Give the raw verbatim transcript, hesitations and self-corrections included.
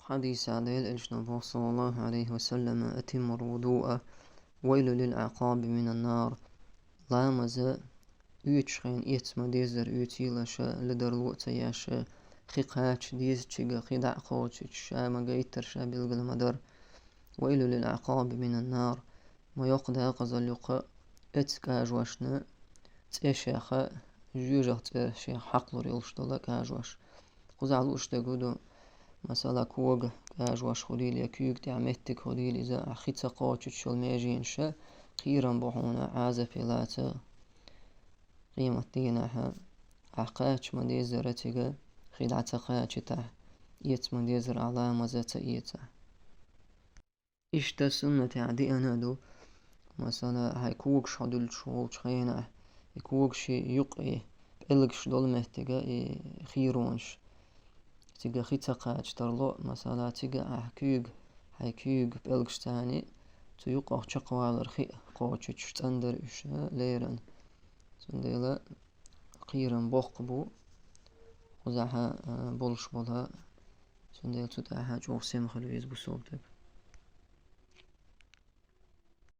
Хьадисехь Делан Элчано боху, саллаллаху Ӏалайхи ва саллам: «أتموا الوضوء، ويل للأعقاب من النار». Ламаз оьцуш хенахь эца ма дезара, оьцийла ша, ледарло а ца еш, хи кхача дезачуьнга хи дӀа а кхочуьйтуш, ша ма гайтара, ша билгал ма дара. «ويل للأعقاب من النار». Ма йоккха декъазалла ю-кх эца кӀажошна цӀе шех, жоьжахати цӀе шех хьакхалур йолуш долу кӀажош. Кхузахь лууш дерг хӀун ду, масала, кога кӀажош хуьлийла я куьйга тӀехь меттиг хуьлийла, иза ахь хи ца кхочуьйтуш йолу меженаш кхерам бу хьуна, Ӏазапе лаца. Къематдийнахь ахь кхача ма дезара цига, хи дӀа ца кхачийтахь, эца ма дезара ахь, ламаз ца эцахь. Иштта суннатехь деана а ду, масала, хьайн когаш хьо дуьллуш волчу хенахь, и когаш юккъе пӀелгаш долу меттига и херонаш. Цига хи ца кхача тарло, масала, цига ахь куьйга, хьайн куьйга пӀелгаш царний, цу юккъах чекхвалар хи кхочуьйтуш цӀандар уьш леррина. Цундела кхерам боккха бу, кхузахь а болуш болу, цундела цу тӀехь чӀогӀа сема хила веза бусалба стаг.